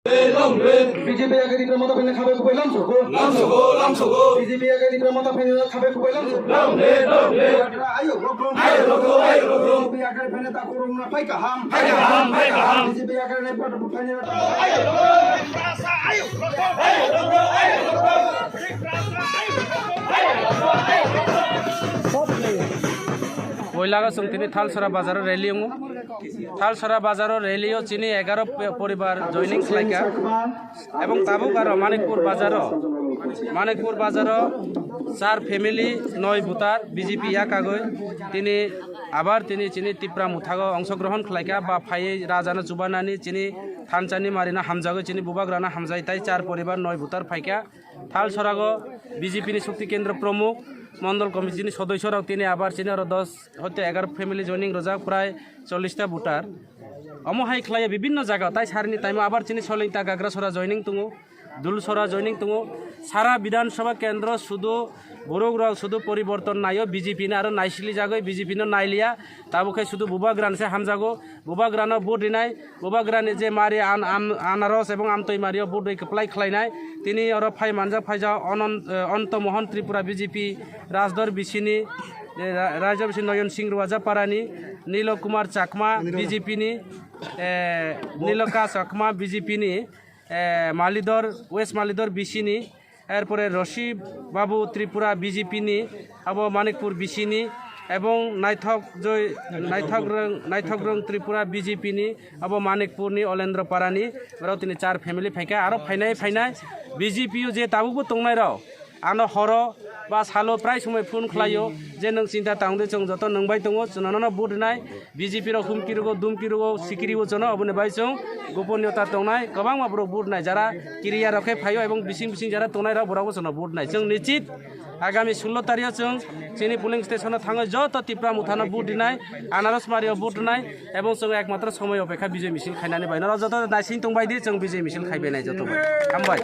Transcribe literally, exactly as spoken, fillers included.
Long live! B J P ya ke Tipra Motha phaina khabai kubai lamsogo. Lamsogo, lamsogo. B J P ya ke Tipra Motha phaina khabai kubai lamsogo. Long live, long live! Ayo rokom, ayo rokom, ayo rokom! B J P ya ke phaina ta kurung na phai kaham. Phai kaham, phai kaham! B J P ya ke phaina ta kurung na phai kaham. Poila o chwng tini Thalsora bazar o rally wngo. Thalsora bazar o rally o chini egaro pe-, poribar joining khlaikha. Ebong tabuk aro Manikpur bazar o, Manikpur bazar o char family noi voter B J P yakagwi tini abar tini chini Tipra Motha o ongshogrohon khlaikha ba phaiwi rajano chubanani chini thansa ni marino hamjagwi chini bubagrano hamjai tai char poribar noi voter phaikha. Thalsora o B J P ni Shakti Kendra Pramukh, Mondol Committee ni sodosyo rok tini abar chini aro dos hoite egar family joining rwjak prai chollish ta voter. Omo hai khlaiya bibinno jaga tai sarini taimo abar chini Solingta Gagrasora joining tongo, Dulsora joining tongo. Sara Bidhan Sabha Kendro sudu borok rok sudu poriborton naio B J P ni aro naisili jagwi B J P no nailiya. Tabuk khe sudu bubagrano se hamjago. Bubagrano vote rinai, bubagrani je mari an-, am-, anaros ebong amtwi mario vote rwi kwplai khlainai. Tini oro phai manjak phaijak Onon-, eh, Onto Mohon Tripura B J P, Rajdor bisini, eh, ra-, Rajdor bisini Noyon Singh Ruajaparani, Nilo Kumar Chakma B J P ni, eh, Niloka Chakma B J P ni, eh, Malidor, West Malidor bisini, erpore Roshi Babu Tripura B J P ni, abo Manikpur bisini, ebong Naithok Joy, Naithok Rwng, Naithok Rwng Tripura B J P ni, abo Manikpur ni Olendro Parani, borok tini char family phaikha, aro phainai phainai B J P o je tabukbo tongnai rok, ano horo ba salo prai somoi phone khlaio, je nwng chinta tangde chwng joto nwng bai tongo, chwng nono vote rinai, B J P rok humki rwgo, dumki rwgo, sikiri o chwng no, oboni bai chwng goponyota tongnai, kwbangma borok vote nai, jara kiriya rok khe phaio ebong bising bising jara tongnai rok borok bo chwng no vote nai. Chwng nichit agami sullo tario chwng chini polling station o thangwi joto Tipra Motha no vote rinai, anaros mario vote rinai, ebong chwng ekmatro somoi opekha bijay misil khainani bai. Norok joto naising tongbai di, chwng bijay misil khaibai nai joto bai. Hambai.